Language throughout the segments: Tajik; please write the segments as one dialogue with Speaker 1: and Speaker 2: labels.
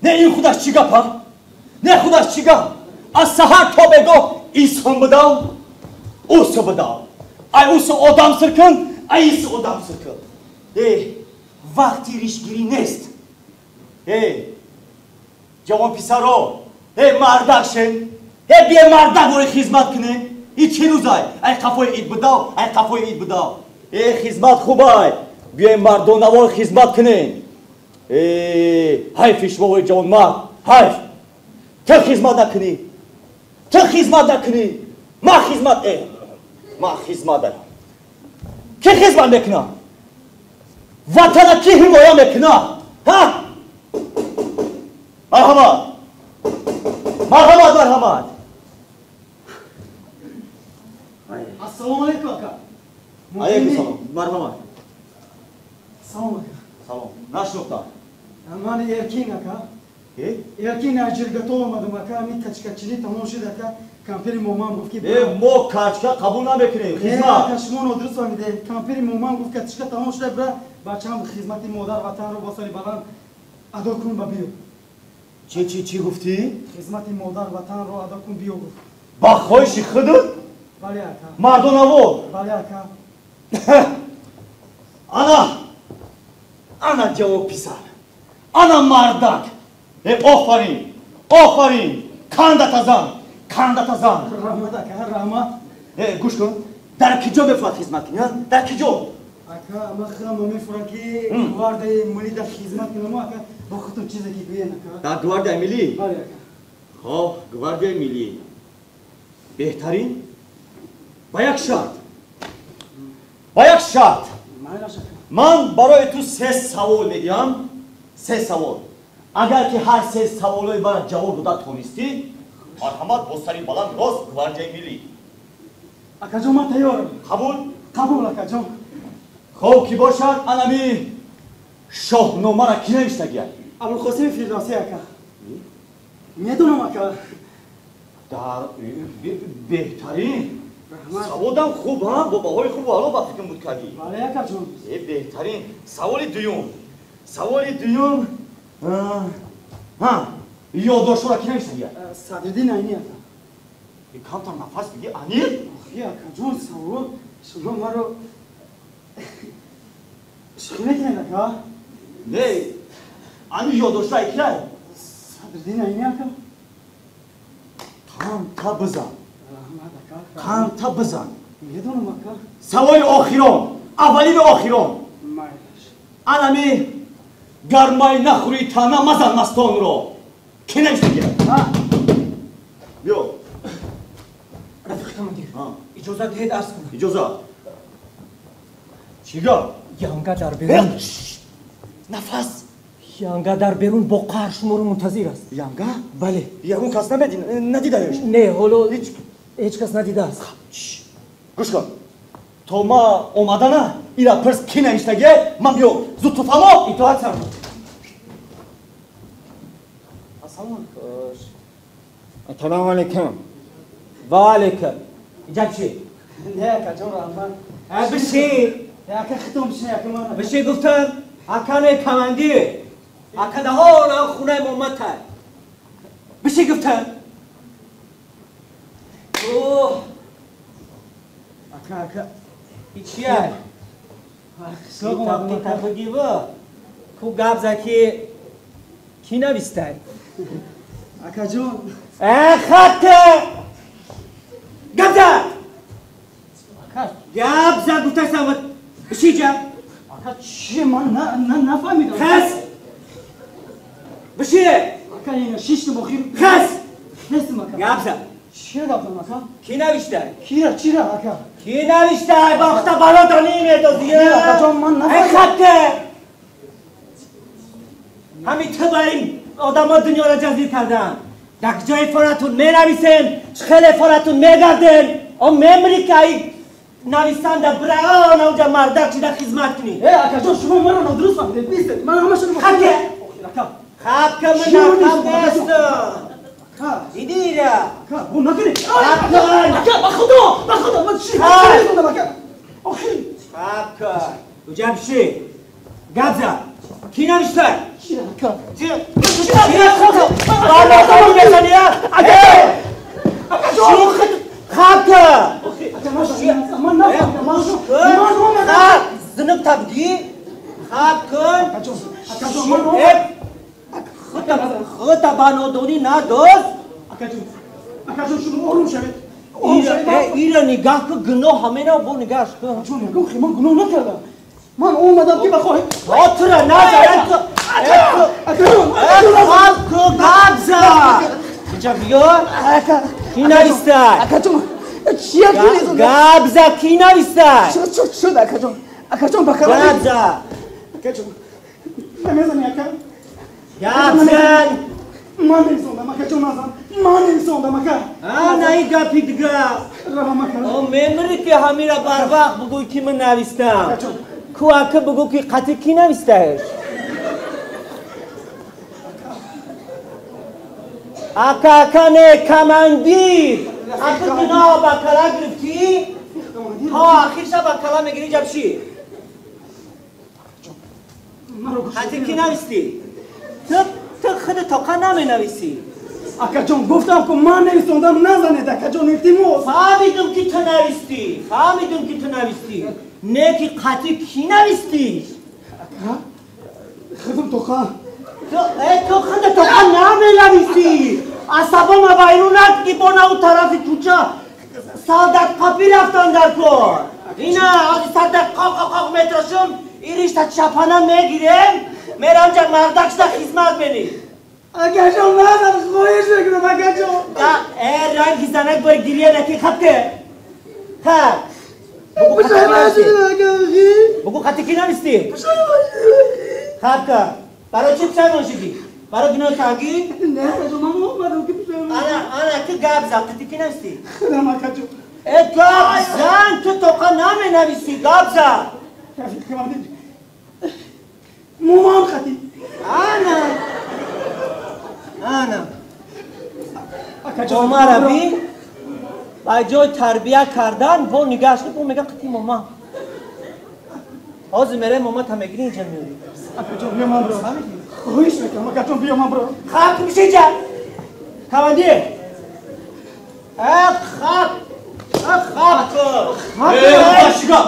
Speaker 1: Не ин худаш чӣ гапа? Не худаш чӣ гап? Аз саҳар то бегоҳ инсон будам, усу будам. Ай усу одам сир кун, ай ису одам сир кун. Э, вақти ришгирӣ нест. Э, ҷавон писаро, э мардак шен, э бие мардак бори хизмат кунем. И чӣ рӯзай? Ай қафои ид будав, ай қафои ид будав. Э, хизмат хубай. Биёем мардонавор хизмат кунем. Э, ҳайфи шумои ҷавонмард, ҳайф. Ту хизмат накунӣ. Ту хизмат накунӣ. Ман хизмат, ман хизмат дорам. Кӣ хизмат мекунад? Ватана кӣ ҳимоя мекунад? Ҳа? Марҳамат. Марҳамат, марҳамат.
Speaker 2: Ассалому алайкум ака.
Speaker 1: Алайкум салом. Марҳамат.
Speaker 2: Салом ака.
Speaker 1: Салом. Нашнохтам.
Speaker 2: Ман Эркин ака. Эркин аз Жиргатол омадам ака. Ами качкачинӣ тамом шуд ака. Кампири момам гуфт ки
Speaker 1: мо качка қабул намекунем. Хизмат.
Speaker 2: Ака, шумо нодуруст фаҳмидед. Кампири момам гуфт качка тамом шуда, бира бачаам хизмати модар ватанро бо сари баланд адо кун ба биё.
Speaker 1: Чӣ чӣ чӣ гуфтӣ?
Speaker 2: Хизмати модар ватанро адо кун биё гуфт.
Speaker 1: Ба хоҳиши худат?
Speaker 2: Бале ака.
Speaker 1: Мардонавор?
Speaker 2: Бале ака.
Speaker 1: Ана! Ана ҷавоб писар. Ана мардак. Э, офарин! Офарин! Кандата зан! Кандата зан!
Speaker 2: Раҳмат ака, раҳмат.
Speaker 1: Э, гӯш кун. Дар киҷо мефурад хизмат кунӣ? Дар киҷо?
Speaker 2: Ака, ман худам мефурам ки гвардияи миллӣ дар хизмат кунам ака, бо худтон чизе ки гӯен ака.
Speaker 1: Дар гвардияи миллӣ?
Speaker 2: Бале ака.
Speaker 1: Хоб, гвардияи миллӣ. Беҳтарин? Ба як шарт. Ба як шарт. Ман барои ту се савол медиҳам. Се савол. Агар ки ҳар се саволои мара ҷавоб дода тонистӣ, марҳамат бо сари баланд рост гвардияи миллӣ.
Speaker 2: Акаҷон, ман тайёрам.
Speaker 1: Қабул?
Speaker 2: Қабул акаҷон.
Speaker 1: Хоб ки бошад, анами шоҳномаро кӣ навиштагиай?
Speaker 2: Абулқосими Фирдавсӣ ака. Медонам ака.
Speaker 1: Дар беҳтарин. Саводам хуб, ҳа? Бо баҳои хуб ало ба фикр буд кардӣ.
Speaker 2: Бале акаҷон.
Speaker 1: Э, беҳтарин. Саволи дуюм. Саволи дуюм. Ҳа, ёддоштҳоро кӣ навиштагиай?
Speaker 2: Садриддин Айнӣ ака.
Speaker 1: Камтар нафас бигир, аниқ?
Speaker 2: Охи акаҷон, савол шумо маро шӯхӣ мекунед ака?
Speaker 1: Не, ани ёддоштҳои киай?
Speaker 2: Садриддин Айнӣ ака.
Speaker 1: Қанта бизан.
Speaker 2: Раҳмат ака.
Speaker 1: Қанта бизан.
Speaker 2: Медонам ака.
Speaker 1: Саволи охирон, аввалину охирон.
Speaker 2: Майлаш.
Speaker 1: Анами гармай нахӯри тана мазан мастонро. Кӣ навиштагиай? Биё.
Speaker 3: Рафиқи командир, иҷозат диҳед арз кунам.
Speaker 1: Иҷозат. Чӣ гап?
Speaker 3: Янга дар берун.
Speaker 1: Нафас.
Speaker 3: Янга дар берун бо қаҳр шуморо мунтазир аст.
Speaker 1: Янга?
Speaker 3: Бале.
Speaker 1: Ягон кас надидаеш?
Speaker 3: Не, ҳоло ҳеҷ кас надидааст.
Speaker 1: Гӯш кун. То ма омадана ира пирс кӣ навиштагиай, ман биё. Зуд ту фаҳмо?
Speaker 3: Итоат сарбоз.
Speaker 2: Ассалому алайкум.
Speaker 3: Ассалому алайкум. Ва алайкум. Иҷа биши.
Speaker 2: Не акаҷон, раҳмат.
Speaker 3: Биши.
Speaker 2: Ака, хитом биши ака ман.
Speaker 3: Биши гуфтам, ака не командир. Ака даҳон ам хунаи моматай. Биши гуфтам. Оҳ.
Speaker 2: Ака, ака.
Speaker 3: И чия?
Speaker 2: Қишлоқ омадам.
Speaker 3: Тақигива. Ку гап за ки кӣ навистай?
Speaker 2: Акаҷон.
Speaker 3: Э, хатта! Гап за!
Speaker 2: Ака.
Speaker 3: Гап за гуфтасам. Биши ҷа.
Speaker 2: Ака, чи ман нафаҳмидам.
Speaker 3: Хас! Биши!
Speaker 2: Ака, ина шиштам охир.
Speaker 3: Хас!
Speaker 2: Нестам ака.
Speaker 3: Гап за.
Speaker 2: Чӣ гап зам ака?
Speaker 3: Кӣ навиштай?
Speaker 2: Кира, чира ака?
Speaker 3: Кӣ навиштай? Бахта бало донӣ медозӣ.
Speaker 2: Акаҷон, ман нафаҳмидам.
Speaker 3: Эй хатта! Ҳамин ту бар ин одамо дунёро ҷазир карданд. Дар ҷои форатун менависем, хеле форатун мегардем. О мемри ки ай нависанда бираон онҷа мардак шида хизмат кунӣ.
Speaker 2: Э, акаҷон, шумо маро нодуруст фаҳмидед. Бистед, ман ҳамашро
Speaker 3: Хатта!
Speaker 2: Охир ака.
Speaker 3: Хаб ка ман
Speaker 2: Шумо
Speaker 3: нақаб
Speaker 2: нест,
Speaker 3: нестам.
Speaker 2: Ака.
Speaker 3: Дидира.
Speaker 2: Ака, бу накунед.
Speaker 3: Хаб кун.
Speaker 2: Ака, ба худо, ба худо, ман чӣ медонам ака? Охир.
Speaker 3: Хаб кун. Уҷа биши. Гап зад. Ки навишта?
Speaker 2: Чӣ ака?
Speaker 3: Чӣ? Ба мезанӣ, а? Акаҷон! Хака!
Speaker 2: Ман нафаҳмидам. Ман омадам.
Speaker 3: Зиниб табдӣ? Хаб кун.
Speaker 2: Акаҷон, акаҷон, ман омадам.
Speaker 3: Худ ба нодонӣ надост.
Speaker 2: Акаҷон, акаҷон, шумо ором шавед.
Speaker 3: Ира нигаҳ кун, гуноҳ ҳамена бо нигаҳш кун.
Speaker 2: Акаҷон, ягон хе ман гуноҳ накардам. Ман омадам ки ба хоҳи.
Speaker 3: Тура назар.
Speaker 2: Акаҷон,
Speaker 3: хаб кун, гап зад. Иҷа биё. Ки навистай?
Speaker 2: Акаҷон, чия ки навистай?
Speaker 3: Гап зад, ки навистай?
Speaker 2: Шуд, шуд, акаҷон. Акаҷон, ба калам.
Speaker 3: Гап зад.
Speaker 2: Акаҷон, намезани, ака?
Speaker 3: Гап зад.
Speaker 2: Ман нависондам, акаҷон, назан. Ман нависондам, ака.
Speaker 3: Ана и гапи дига.
Speaker 2: Равам, ака.
Speaker 3: О, мемирӣ ки ҳамира барвақт бугӯй ки ман навистам.
Speaker 2: Акаҷон.
Speaker 3: Ку ака бугӯ ки қатъи ки навистаеш? Ака, ака не, командир. Ака гуноҳ ба кала гирифтӣ? То ахирша ба кала мегирӣ ҷабши. Қатъи ки навистӣ? Ту худ тоқа наменависӣ.
Speaker 2: Акаҷон, гуфтам ку ман нависондам, назанед, акаҷон, илтимос.
Speaker 3: Фаҳмидум ки ту навистӣ. Фаҳмидум ки ту навистӣ. Не ки қатъи ки навистӣ?
Speaker 2: Ака, худам тоқа.
Speaker 3: Ту худ тоқа наменависӣ. Асабома вайрон накунӣ, бо наву тарафи кӯча солдат қапӣ рафтан дар кор. Ина ҳозир садақ қоқ қоқ метрошум, иришта чапана мегирем, мерам ҷа мардакшда хизмат менӣ.
Speaker 2: Акаҷон, назан, хоҳиш мекунам, акаҷон.
Speaker 3: Ранги занак бори гирия накӣ, хаб ке. Хаб. Бугӯ қатъи ки навистӣ? Хаб ка. Барои чӣ пушаймон шудӣ? Барои гуноҳи тагӣ?
Speaker 2: Не, акаҷон, ман омадам ки пушаймон.
Speaker 3: Ана, ана, ки гап зан, қатъи ки навистӣ?
Speaker 2: Худам, акаҷон.
Speaker 3: Э, гап зан, ту тоқа наменависӣ, гап зан.
Speaker 2: Рафиқ командир, момам қатъи.
Speaker 3: Ана. Ана.
Speaker 2: Акаҷон,
Speaker 3: Момара би, ба ҷои тарбия кардан, бо нигаҳш бо мега қатъи мома. Ҳозир мерем момата мегирӣ инҷа меорӣ.
Speaker 2: Акаҷон, биё ман бро. Хоҳиш мекунам, акаҷон, биё ман бро.
Speaker 3: Хаб биши инҷа. Командир. Э, хаб. Э, хаб кун.
Speaker 1: Э, чӣ гап?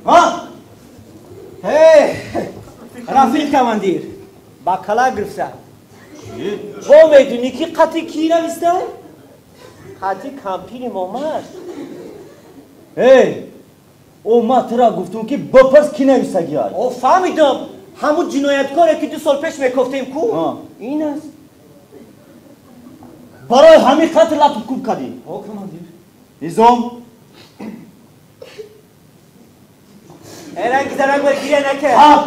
Speaker 1: Ҳа?
Speaker 3: Эй, рафиқ командир, ба кала гирифта. Бо медунӣ ки қатъи ки навистай? Қатъи кампири момаш.
Speaker 1: Эй, о ман тура гуфтум ки бипурс ки нависагиай.
Speaker 3: О, фаҳмидам. Ҳамун ҷинояткоре ки 2 сол пеш мекофтем ку? Ин аст.
Speaker 1: Барои ҳамин қатр лату куб кардӣ?
Speaker 3: О, командир.
Speaker 1: Низом.
Speaker 3: Э, ранги занак бори гиря накард.
Speaker 1: Хаб.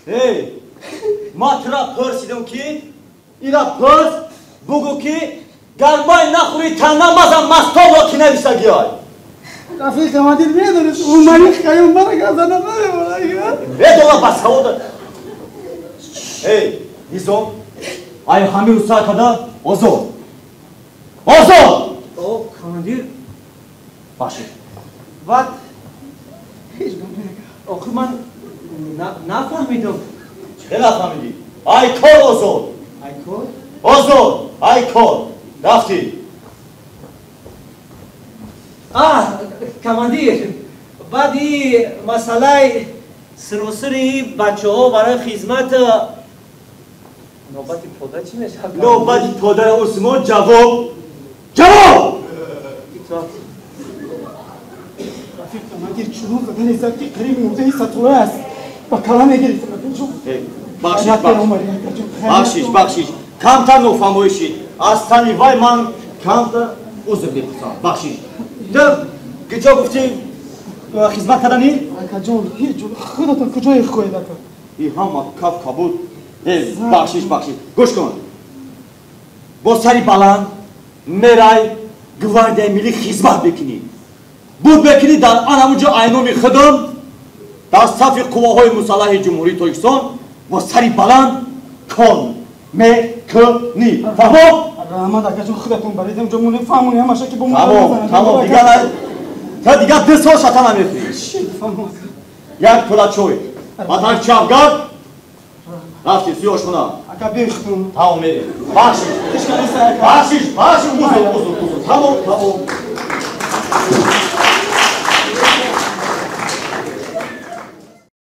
Speaker 1: Эй, ман тура пурсидам ки ира пурс бугӯ ки гармай нахӯри тана мазан мастобро ки нависагиай.
Speaker 2: Рафиқ командир, медонист, умари Хайём мара газана намемонад.
Speaker 1: Медонам, ба савода. Эй, Низом, ай ҳамин рӯз сар карда озод. Озод!
Speaker 3: О, командир.
Speaker 1: Бахшид.
Speaker 3: Баъд
Speaker 2: Ҳеҷ гап не, ака.
Speaker 3: охир ман нафаҳмидам.
Speaker 1: Чӣ нафаҳмидӣ? Ай кор озод.
Speaker 3: Ай кор?
Speaker 1: Озод, ай кор. Рафтӣ.
Speaker 3: А, командир, баъди масъалаи сирусири бачаҳо барои хизмат навбати пода чӣ мешавад?
Speaker 1: Навбати подари Усмон ҷавоб. Ҷавоб!
Speaker 3: Итоат.
Speaker 2: Рафиқ командир, чунон задани зад ки қариб мурдаи сатора аст. Ба кала мегирифтам, акаҷон.
Speaker 1: Бахшиш, бахшиш, бахшиш. Камтар нофаҳмоӣ шид. Аз тани вай ман камтар узр мепурсам. Бахшиш. Ту куҷо гуфтӣ хизмат карданӣ?
Speaker 2: Акаҷон, ҳеҷ худатон куҷое хоҳед, ака?
Speaker 1: И ҳама каф кабуд. Бахшиш, бахшиш. Гӯш кун. Бо сари баланд мерай гвардияи миллӣ хизмат мекунӣ. Буд мекунӣ дар ан ҳамун ҷо айноми худам дар сафи қувваҳои мусаллаҳи Ҷумҳурии Тоҷикистон бо сари баланд кор мекунӣ. Фаҳмо?
Speaker 2: Раҳмат, акаҷон, худатон баридем ҷо монем, фаҳмонем ҳамаша ки бо мо.
Speaker 1: Тамом, тамом, дигар та дигар 2 сол шата намехӯрӣ.
Speaker 2: Чӣ фаҳмо, ака?
Speaker 1: Як пула чой. Ватан чавгар. Рафти сӯи ошхона.
Speaker 2: Ака, бехтун.
Speaker 1: Тамом, мерем. Бахшиш.
Speaker 2: Ҳеч кас нест, ака.
Speaker 1: Бахшиш, бахшиш, узр, узр, узр. Тамом, тамом.